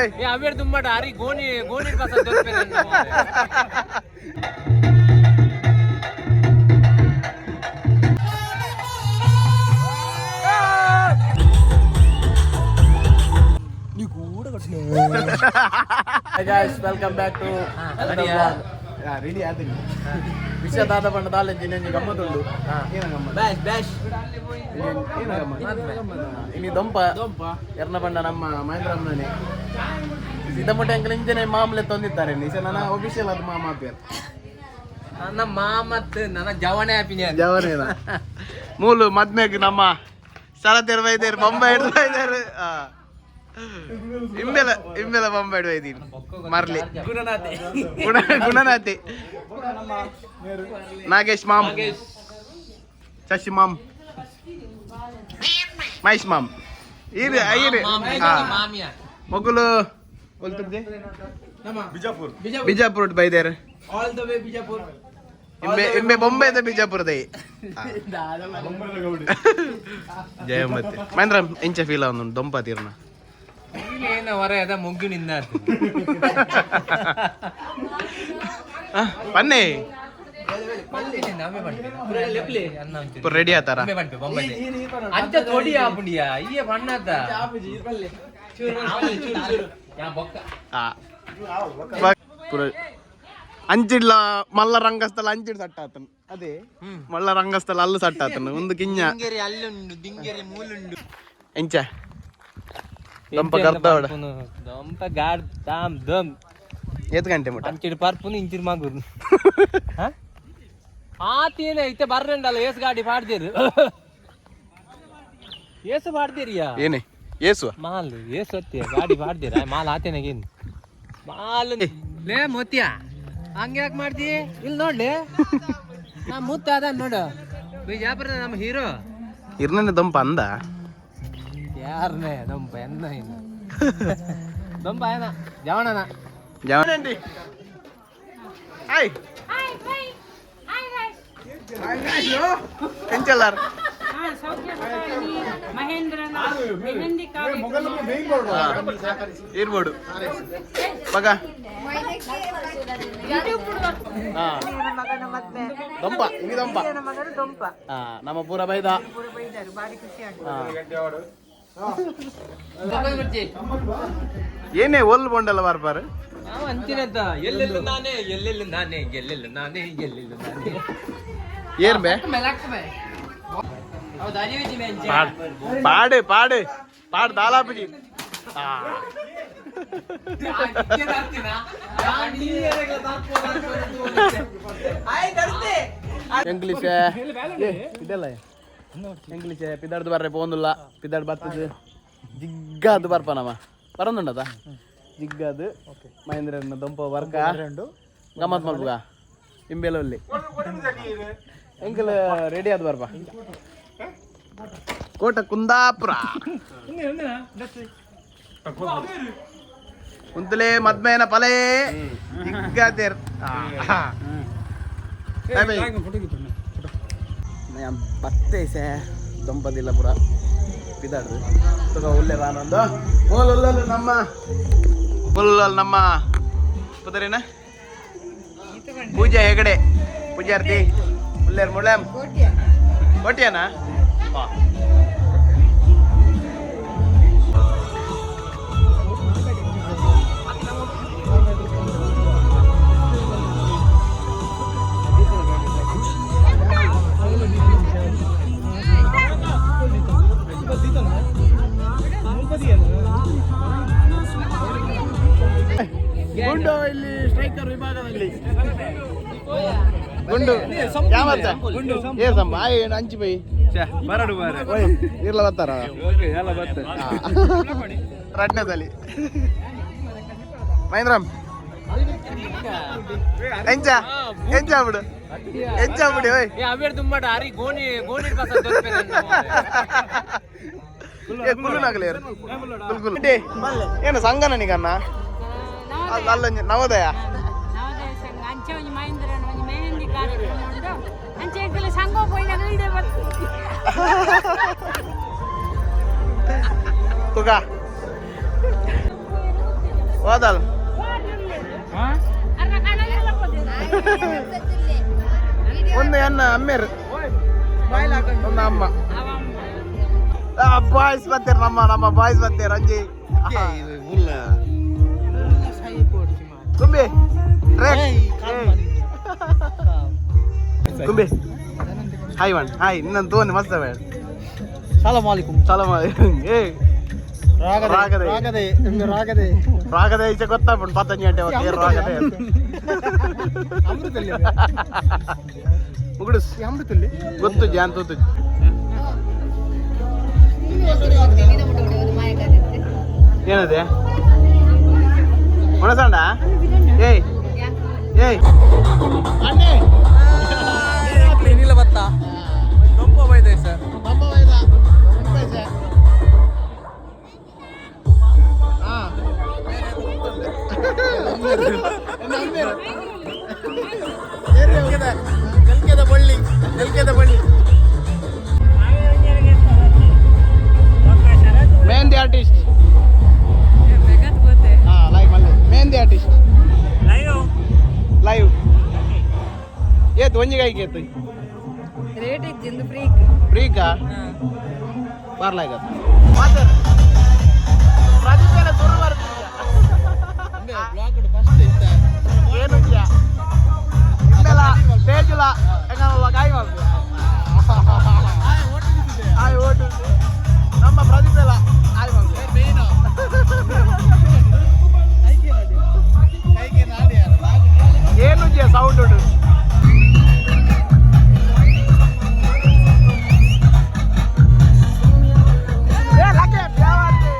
ಏ ಅವೇರ್ ದುಮ್ಮಟ ಅರಿ ಗೋಣಿ ಗೋಣಿ ಪಾಸ ದೊರ್ಪೆರ್. Guys, welcome back to ready ಆದಿನಿ. ವಿಷಯ ದಾದ ಬಣ್ಣ ದಾಲೆಂಜಿ ನೆಂಜಿ ಗಮ್ಮತ್ತುಂಡು. ಏನ ಗಮ್ಮತ್ತು? Bash bash. ಏನ ಗಮ್ಮತ್ತು? ಇನಿ ದೊಂಪ ಎರ್ನ ಬಣ್ಣ ನಮ್ಮ ಮಹೇಂದ್ರಮ್ಮನೇ ಸಿದ್ದಮುಟ್ಟೆ ಅಂಕಲ್ ಇಂಜನೆ ಮಾಮೂಲೆ ತಂದಿದ್ದಾರೆ. ನಿಜ ನನ್ನ ಒಫಿಷಿಯಲ್ ಅದು ಮಾಮ ಪೇರ್. ನನ್ನ ಮಾಮತ್ ನನ್ನ ಜವಣೆ ಹಾಪಿನಿ. ಜವನೇನ ಮೂಲು ಮದ್ಮೆಗ್ ನಮ್ಮ ಸಲ ತೆರವ ಇದ್ದಾರೆ, ಬೊಂಬೆ ಹಿಡ್ದು ಇದ್ದಾರೆ. ಇಂಬೆಲ ಇಂಬೆಲ ಬೊಂಬೆ ಹಿಡ್ದು ಇದ್ದೀನಿ ಮರ್ಲಿ. ಗುಣನಾಥೆ. ಗುಣ ಗುಣನಾಥೆ Nagesh ma'am, Shashi ma'am, Mahesh ma'am, ಈರು ಐರು. ಮಾಮಿಯ. ಮೊಗುಲು ಬಿಜಾಪುರ್. ಬಿಜಾಪುರ ಬೈದೇರು. All the way Bijapur. ಇಂಬೆ ಇಂಬೆ ಬೊಂಬೆದ ಬಿಜಾಪುರದ. ಜಯಮತಿ ಮಹೇಂದ್ರ ಎಂಚ ಫೀಲ್ ಅವನು ದೊಂಪ ತೀರ್ನ? ಏನ ಹೊರ ಅದ ಮೊಗ್ಗು ನಿಂದ. ಪನ್ನೆ. ರೆಡಿ ಆತಾರ. ಅಂಚ ತೊಡಿ ಆಪುಂಡಿಯ ಈಯ ಬಣ್ಣದ ಯಾ ಬೊಕ್ಕ. ಪುರ ಅಂಚಿಡ್ಲ ಮಲ್ಲ ರಂಗಸ್ಥಳ ಅಂಚಿಡ್ ಸಟ್ಟ ಆತನು. ಅದೇ ಮಲ್ಲ ರಂಗಸ್ಥಳ ಅಲ್ಲು ಸಟ್ಟ ಆತನು ಒಂದು ಕಿಂಜ. ದಿಂಗೆರಿ ಅಲ್ಲುಂಡು, ದಿಂಗೆರಿ ಮೂಲುಂಡು. ಎಂಚ ದೊಂಪ ಕರ್ತಾವಡ? ದೊಂಪ ಗಾಡ್ ತಾಮ್ ದಮ್. ಏತ್ ಗಂಟೆ ಮುಟ್ಟ? ಅಂಚಿಡ್ ಪರ್ಪುನು ಇಂಚಿಡ್ ಮಗುರು ಆತೇನೆ ಇತ್ತೆ ಬರ್ರಂಡಲ್ಲ. ಏಸ್ ಗಾಡಿ ಪಾಡ್ದೇರು, ಏಸು ಪಾಡ್ದೇರಿಯಾ? ಏನೇ ಏಸುವ? ಮಾಲ್ ಏಸು ಅತ್ತೆ ಗಾಡಿ ಪಾಡ್ದೇರ ಮಾಲ್ ಆತೇನಾಗೇನು ಮಾಲ್. ಲೇ ಮೋತಿಯ, ಹಂಗೆ ಯಾಕೆ ಮಾಡ್ತಿ? ಇಲ್ಲಿ ನೋಡ್ಲಿ, ನಾ ಮುತ್ತ ಅದ ನೋಡು, ಬಿಜಾಪುರದ ನಮ್ಮ ಹೀರೋ. ಇರ್ನೇ ದೊಂಪ ಅಂದ. ಯಾರನೇ ದೊಂಪ ಎನ್ನ ಇನ್ನು ದೊಂಪ ಏನ ಜವಣನ. Hi. Hi, bye. Hi, guys. ಎಂಚಲ್ಲಾರ್? ಹಾ, ಸೌಖ್ಯ ಸುಖಾನಿ. ಮಹೇಂದ್ರನ ಮೆಹಂದಿ ಕಾರ್ಯಕ್ರಮ. ಇರ್ಬೋಡು ಮಗ. ದೊಂಪ ಇನಿ ದೊಂಪ. ಹಾ, ನಮ್ಮ ಪೂರ ಬೈದ. ಏನೇ ಒಲ್ ಬೋಂಡಲ್ಲ ಬರ್ಪಾರು. ಅಂಚಿನಂತ ಎಲ್ಲೆಲ್ಲೂ ನಾನೇ, ಎಲ್ಲೆಲ್ಲೂ ನಾನೇ, ಎಲ್ಲೆಲ್ಲೂ ನಾನೇ, ಎಲ್ಲೆಲ್ಲೂ ನಾನೇ. ಏನ್ ಬೇ? ಹೌದು, ಅರಿವಿಜಿ ಮೆಂಚೆ. ಪಾಡ್ ಪಾಡು ಪಾಡು ಪಾಡು ದಾಲಾಪುಜಿ. ಇಂಗ್ಲೀಷ್ ಇದೆಲ್ಲ ಇಂಗ್ಲೀಷ್ ಪಿದಾಡ್ದು ಬರ್ರೆ ಪೋಂದುಲ್ಲ. ಪಿದಾಡ್ ಬರ್ತದೆ ಜಿಗ್ಗಾದು ಬರ್ಪ ನಮ್ಮ ಬರಂದುಂಡದ ಜಿಗ್ಗಾದು ಮಹೇಂದ್ರನ ದೊಂಪ ವರ್ಕ ಗಮ್ಮತ್ ಮಲ್ಪುಗ. ಇಂಬೆಲ ಒಲ್ಲಿ ಎಂಕಲ್ ರೆಡಿ ಆದ್ ಬರ್ಪ. ಕೋಟ ಕುಂದಾಪುರ ಉಂತಲೇ ಮದ್ಮೇನ ಪಲೇ ಜಿಗ್ಗಾತೇರ್. ಬತ್ತೇಸೆ ದೊಂಪದಿಲ್ಲ ಪುರ ಪಿದಾಡ್ದು ತಗ ಒಳ್ಳೆ ರಾನೊಂದು ಮೂಲ ನಮ್ಮ ಫುಲ್ ನಮ್ಮ ಪುದರೇನ ಪೂಜಾ ಹೆಗಡೆ ಪೂಜಾರ್ತಿ ಉಲ್ಲೇರ್ ಮುಳ್ಳೇಂ ಕೋಟ್ಯಾನ. ಗುಂಡು ಇಲ್ಲಿ ಸ್ಟ್ರೈಕರ್ ವಿಭಾಗದಲ್ಲಿ ಗುಂಡು ಯಾವತ್ತ ಏ ಸಂಬ ಆಯ್ ಅಂಚಿ ಬೈ. ಬರಡು ಬಾರೆ. ಇರ್ಲ ಬರ್ತಾರ. ಎಲ್ಲ ಬತ್ತೆ. ರಡ್ನದಲ್ಲಿ ಮಹೇಂದ್ರಮ್ ಎಂಚ ಎಂಚ ಬಿಡು, ಎಂಚ ಬಿಡಿ ಓಯ್. ಏ ಅವೇರ್ ದುಮ್ಮಟ ಅರಿ ಗೋಣಿ ಗೋಣಿ ಪಾಸ ದೊರ್ಪೆರ್. ಏ ಕುಲ್ಲು ನಾಗಲೇರು ಕುಲ್ ಕುಲ್ ಏನು ಸಂಘನ ನಿಗನ್ನ ಅಲ್ಲ ಅಲ್ಲ ನವೋದಯ. ನವೋದಯ ಸಂಘ ಅಂಚೆ ಒಂಜಿ ಮಹೇಂದ್ರನ ಒಂಜಿ ಮೆಹಂದಿ ಕಾರ್ಯಕ್ರಮ ಉಂಟು. ಅಂಚೆ ಎಂಕಲೆ ಸಂಘ ಪೋಯಿನಾಗ ಇಡೆ ಬರ್ತದೆ. ತುಗ. ಹೋದಲ್. ಒಂದು ಎನ್ನ ಅಮ್ಮೇರು, ಒಂದು ಅಮ್ಮ. ಬಾಯ್ಸ್ ಬರ್ತೀರ, ನಮ್ಮ ನಮ್ಮ ಬಾಯ್ಸ್ ಬರ್ತೀರ. ರಂಜಿ ಕುಂಬಿ ಕುಂಬಿ. Hi one hi. ಇನ್ನೊಂದು ತೋನ್ ಮಸ್ತ್ ಬೇಡ. ಸಲಾಮ್ ಅಲೈಕುಮ್. ಸಲಾಮ್. ಏ ರಾಗದೆ ರಾಗದೆ ರಾಗದೆ. ರಾಗದೆ ಈಚೆ ಗೊತ್ತಾಪುಂಡು ಪತ್ತಂಜಿ ಗಂಟೆ ಹೋಗಿ ರಾಗದೆ. ಅಮೃತಲ್ಲಿ. ಮುಗುಡುಸ್. ಅಮೃತಲ್ಲಿ. ಗೊತ್ತು ಜಾನ್ ತೂತು. ಏನದೆ ಒಣಸಂಡ? ಏಯ್ ಏಯ್ ಅಣ್ಣೆ. ಏನಿಲ್ಲ ಬತ್ತ ದೊಂಪ ಬೈದೆ ಸರ್. ನೆಲ್ಕೆದ ಬಳ್ಳಿ, ನೆಲ್ಕೆದ ಬಳ್ಳಿ. ಮೆಹಂದಿ ಆರ್ಟಿಸ್ಟ್. ಹಾ, ಲೈವ್ ಅಲ್ಲಿ ಮೆಹಂದಿ ಆರ್ಟಿಸ್ಟ್ ಲೈವ್. ಏತು ಒಂಜಿ ಕೈಗೆ ಏತು? Rate ಇಜ್ಜಿಂದು free. ಫ್ರೀಕಾ ಬರ್ಲಾಗ ಮಾತಾಡ ಪ್ರದೀಪ್ ಎಲ್ಲ ಸುರು ಬರ್ತಿದ್ದ. ಏನು ಇಲ್ಲ ಇಂದೆಲ್ಲ ತೇಜುಲ ಹೆಂಗಲ್ಲ ಕಾಯಿ ಮಾಡ್ತೀವಿ. ಆಯ್ ಓಟು ನಮ್ಮ ಪ್ರದೀಪ್ ಎಲ್ಲ ಆಯ್ ಮಾಡ್ತೀವಿ. ಏನು ಸೌಂಡ್ ಉಂಟು. ಏ ಲಕ್ಕೆ ಯಾವತ್ತೆ?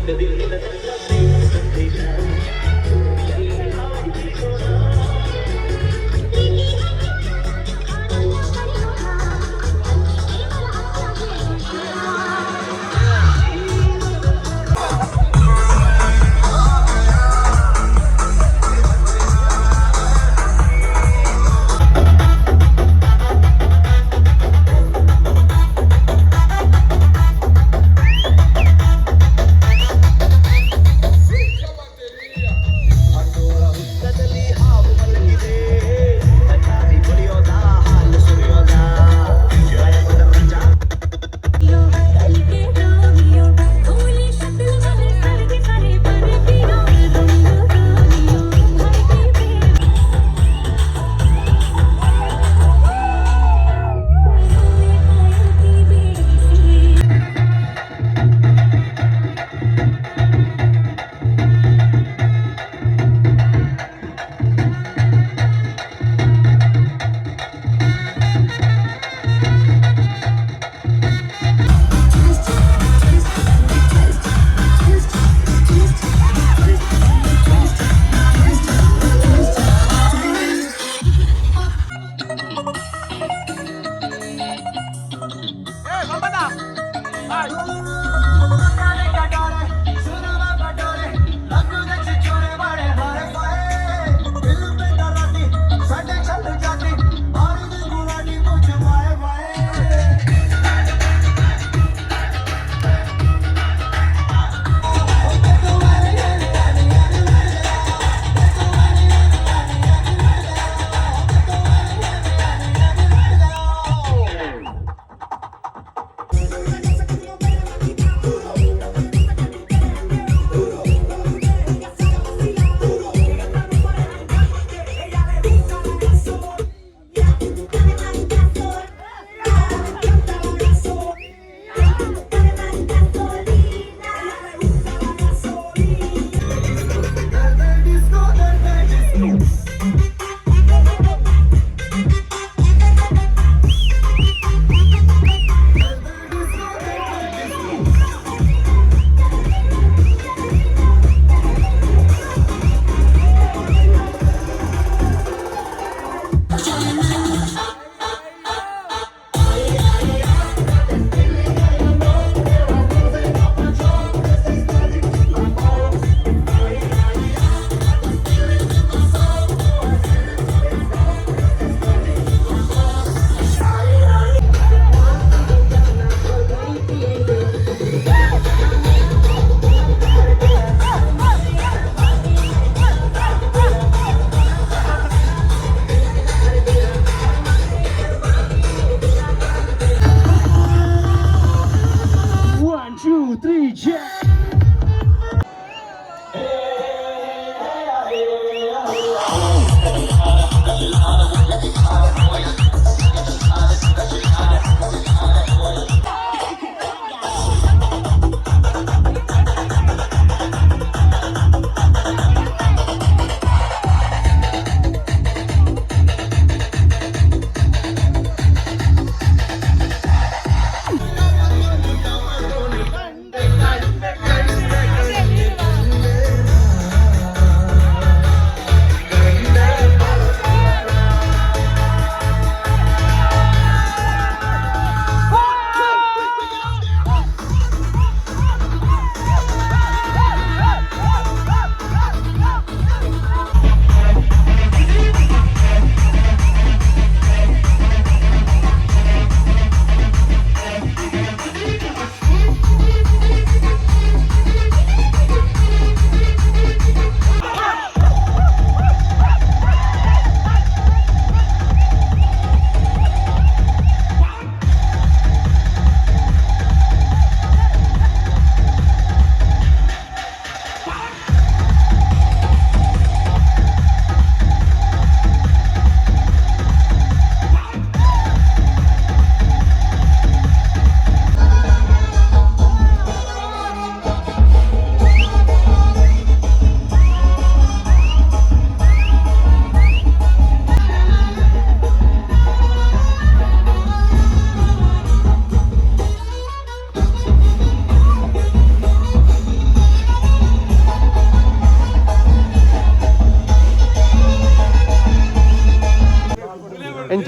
Thank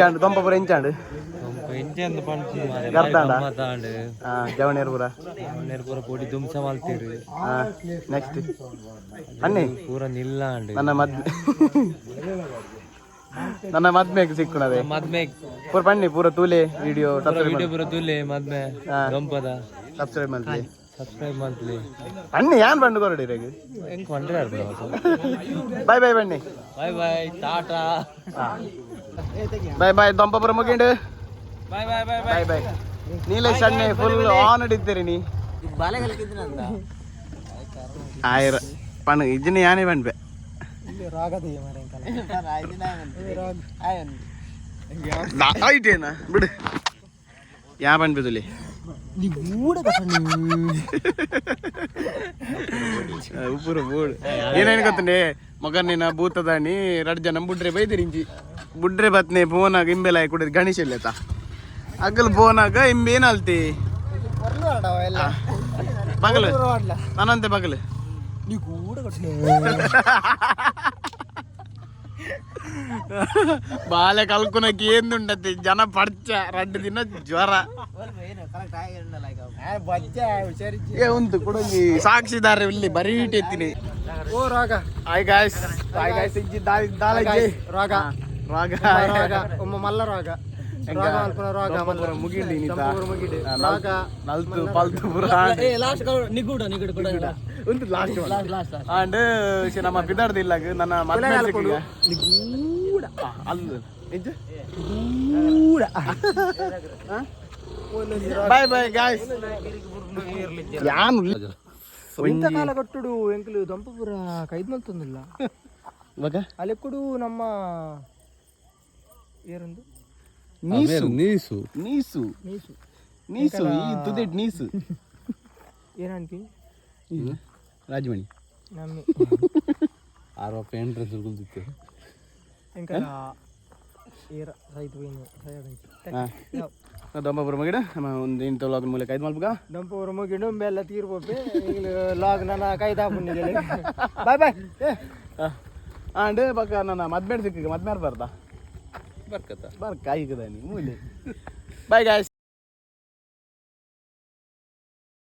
ಎಂಚಾಂಡು ದೊಂಪ ಪೂರ ಎಂಚಾಂಡು? ಎಂಚಂದು ಪಂಚಿ. ಗರ್ದಾಂಡ? ಮಾತಾಂಡು. ಹಾ, ಜವಣೇರ್ ಪೂರ. ಪೂರ ಪೊಡಿ ದುಂಸ ಮಲ್ತೀರು. ಹಾ, ನೆಕ್ಸ್ಟ್ ಅನ್ನಿ. ಪೂರ ನಿಲ್ಲಾಂಡು. ನನ್ನ ಮದ್ಮೆಗೆ ಸಿಕ್ಕುನದೆ. ಮದ್ಮೆ. ಪೂರ ಬನ್ನಿ, ಪೂರ ತೂಲೆ ವಿಡಿಯೋ, ಸಬ್ಸ್ಕ್ರೈಬ್. ವಿಡಿಯೋ ಪೂರ ತೂಲೆ, ಮದ್ಮೆ ದೊಂಪದ. ಸಬ್ಸ್ಕ್ರೈಬ್ ಮಾಡ್ಲಿ. ಸಬ್ಸ್ಕ್ರೈಬ್ ಮಾಡ್ಲಿ. ಅಣ್ಣಿ ಯಾನ್ ಬಂಡು ಕೊರಡಿ ರೇಗ್. ಹೆಂಗ್ ಕೊಂಡ್ರೆ. ಬಾಯ್ ಬಾಯ್ ಬನ್ನಿ. ಬಾಯ್ ಬಾಯ್, ಟಾಟಾ. ಬಾಯ್ ಬಾಯ್, ದೊಂಪಪುರ ಮುಗಿಂಡು. Bye bye bye. Bye bye. Nilesh ಅಣ್ಣೆ ಫುಲ್ ಆನ್ ಹಿಡಿತೀರಿ ನೀ. ಆಯ್ರ ಪಣ್ಣು ಇಜ್ಜಿನ ಯಾನೇ ಪಣ್ಪೆ. ಆಯ್ತೇನಾ ಬಿಡು, ಯಾ ಪಣ್ಪೆ ತುಲಿ ಉಪ್ಪುರ ಬೋಡು. ಏನೇನು ಗೊತ್ತಂಡೆ ಮಗ, ನಿನ್ನ ಭೂತದಾಣಿ ರಡ್ ಜನ ಬುಡ್ರೆ ಬೈದಿರಿ ಇಂಚಿ. ಬುಡ್ರೆ ಬತ್ನೆ ಫೋನಾಗ ಇಂಬೆಲಾಯ್ ಕುಡಿದ್ ಗಣೇಶ ಇಲ್ಲೇತ ಅಗಲ್ ಫೋನಾಗ ಇಂಬೇನ ಅಲ್ತಿ ಬಗಲು ನಾನಂತೆ ಬಗಲು. ಬಾಲೆ ಕಲ್ಕುನಕ್ಕೆ ఏందుండతి ಜನ ಪಡ್ಚ ರಡ್ಡು ದಿನ ಜ್ವರ. ಏ ಉಂಟು ಕುಡಂಗಿ ಸಾಕ್ಷಿದಾರ ಇಲ್ಲಿ ಬರೀ ಎತ್ತಿನಿ. ಓ ರಾಗ. ಹಾಯ್ ಗಾಯ್ಸ್, ಹಾಯ್ ಗಾಯ್ಸ್, ಇಜ್ಜಿ ದಾಲ್ ದಾಲ್ ಇಜ್ಜಿ. ರಾಗ. ರಾಗ. ರಾಗ ಒಮ್ಮ ಮಲ್ಲ ರಾಗ ರಾಗ ಮಲ್ಪುನ ರಾಗ ಮಲ್ಲ. ಮುಗಿಂಡಿ ನೀತ. ದೊಂಪಪುರ ಮುಗಿಂಡು. ರಾಗ. ನಲ್ತು ಪಲ್ತು ಪುರ. ಲಾಸ್ಟ್ ನಿಗೂಡ ನಿಗೂಡ ಕೂಡ. ಉಂಟು ಲಾಸ್ಟ್ ಅಂಡ್ ನಮ್ಮ ಬಿದಾರ್ದಿಲ್ಲ ನನ್ನ ಮದ್ವೆ ಸಿಕ್ಕಿಗ. ಅಲ್ಲ ಇಜ್ಜಿ ಬಾಯ್ ಬಾಯ್ ಗಾಯ್ಸ್ ಯಾನು. ಇಂಥ ಕಾಲ ಕಟ್ಟುಡು ಎಂಕಲು ದೊಂಪಪುರ ಕೈದ್ ಮಲ್ತೊಂದಿಲ್ಲ. ಇವಾಗ ಅಲೆಕ್ಕುಡು ನಮ್ಮ ಏರೊಂದು. Knees. Knees. Knees. Knees. Knees ಈ ತುದಿಟ್ ನೀಸು. ಏನಂತಿ? ರಾಜಮಣಿ. ನಮ್ಮ ಆರು ಎಂಟ್ರೆನ್ಸ್ ಕುಲ್ತಿತ್ತು. ಎಂಕಲ ಏರ ಸೈತ್ ಹೋಯಿನಿ. ದೊಂಬಪುರ ಮಗಿಡ ನಮ್ಮ ಒಂದು ಇಂಥ ಲಾಗ್ ಮೂಲಕ ಐದು ಮಲ್ಪಗ. ದೊಂಪಪುರ ಮುಗಿಡು ಬೆಲ್ಲ ತೀರ್ಪೋಪೆ ಎಂಗ್ಲು ಲಾಗ್ ನನ್ನ ಕೈದಾಪುಂಡಿಗೆ. Boy boy. ಅಂಡ್ ಪಕ್ಕ ನನ್ನ ಮದ್ಮೇಡ್ ಸಿಕ್ಕ ಮದ್ಮೇರ್ ಬರ್ತಾ. ಬರ್ಕತ್ತ. ಬರ್ಕ ಐಕದಾನಿ ಮೂಲೆ. Bye guys.